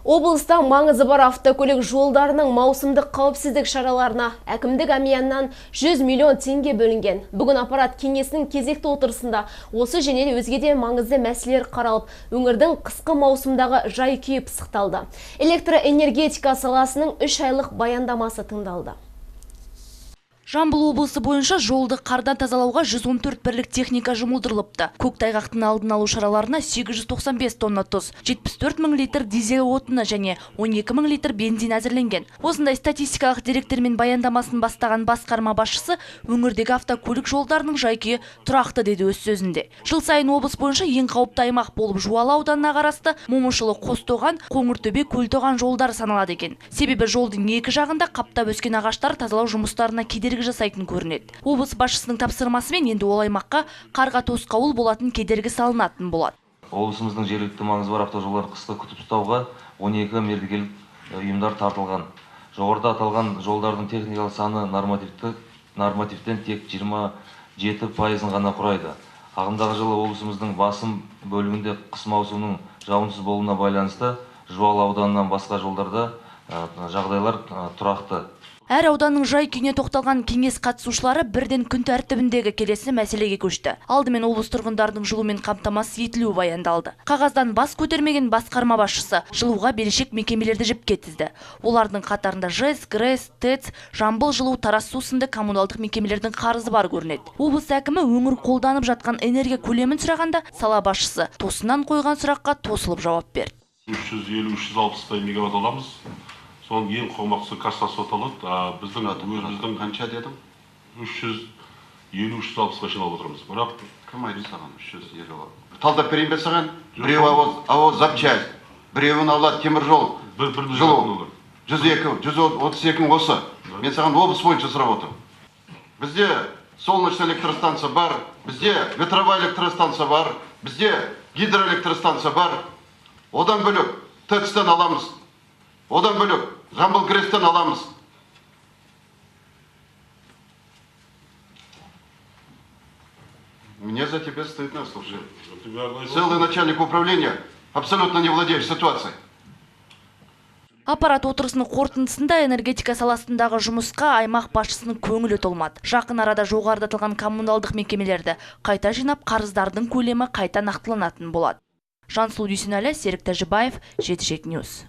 Облыста маңызы бар автокөлік жолдарының маусымдық қауіпсіздік шараларына әкімдік әмияннан 100 миллион теңге бөлінген. Бүгін аппарат кеңесінің кезекті отырысында осы және өзге де маңызды мәселелер қаралып, өңірдің қысқы маусымдағы жай-күйі пысықталды. Электроэнергетика саласының 3 айлық баяндамасы тыңдалды. Жамбыл облысы бойынша жолды қардан тазалауға 114 бірлік техника жұмылдырылыпты. Көктайғақтың алдын алу шараларына 895 тонна тұз, 74 мың литр дизель отыны және 12 мың литр бензин әзірленген. Осындай статистикалық деректермен баяндамасын бастаған басқарма басшысы өңірдегі автокөлік жолдарының жай-күйі тұрақты деді өз сөзінде. Жыл сайын облыс бойынша ең қауіпті аймақ болып Жуалы ауданына қарасты Момышұлы, Қостоған, Қоңыртөбе, Көлтоған жолдары саналады екен. Себебі жолдың екі жағында қаптап өскен ағаштар тазалау жұмыстарына кедергі жасайтын көрінеді. Облыс басшысының тапсырмасымен енді ол аймаққа қарға тосқауыл болатын кедергі салынатын болады. Облысымыздың жергілікті маңызы бар автожолдарын қысқы күтіп ұстауға 12 мердігерлік ұйымдар тартылған. Жоғарыда аталған жолдардың техникалық саны нормативтен тек 27%-ын ғана құрайды. Ағымдағы жылы облысымыздың басым бөлігінде қыс маусымының жауынсыз болуына байланысты Жуалы ауданынан басқа жолдарда жағдайлар тұрақты. Әр ауданның жай-күйіне тоқталған кеңес қатысушылары бірден күн тәртібіндегі келесі мәселеге көшті. Алдымен облыс тұрғындарының жылумен қамтамасыз етілуі баяндалды. Қағаздан бас көтермеген басқарма басшысы жылуға берешек мекемелерді жіпке тізді. Олардың қатарында ЖЭС, ГРЭС, ТЭЦ, Жамбыл жылу, Тараз су сынды коммуналдық мекемелердің қарызы бар көрінеді. Облыс әкімі өңір қолданып жатқан энергия көлемін сұрағанда сала басшысы тосыннан қойған сұраққа тосылып жауап берді. 350-360 мегаватт аламыз. Соның ең қомақты кассасы аталады. Біздің өзіміздің қанша дедім? 350-360-қа шейін алып отырмыз. Бірақ кім айтты саған 350? Талдап берейін бе саған? Біреу АО запчасть, біреуін алады теміржол, жылу. 102, 132 осы. Мен саған облыс бойынша сұрап отырмын. Бізде солнечная электростанция бар, бізде ветровая электростанция бар, бізде гидроэлектростанция бар. Одан бөлек ТЭЦ-тен аламыз. Одан бөлек Жамбыл ГРЭС-тен аламыз. Мне за тебя стыдно, слушай. Целый начальник управления абсолютно не владеешь ситуацией. Аппарат отырысының қорытындысында энергетика саласындағы жұмысқа аймақ басшысының көңілі толмады. Жақын арада жоғарыда аталған коммуналдық мекемелерді қайта жинап, қарыздардың көлемі қайта нақтыланатын болады. Жансұлу Дүйсенәлі, Серік Тәжібаев, 77 News.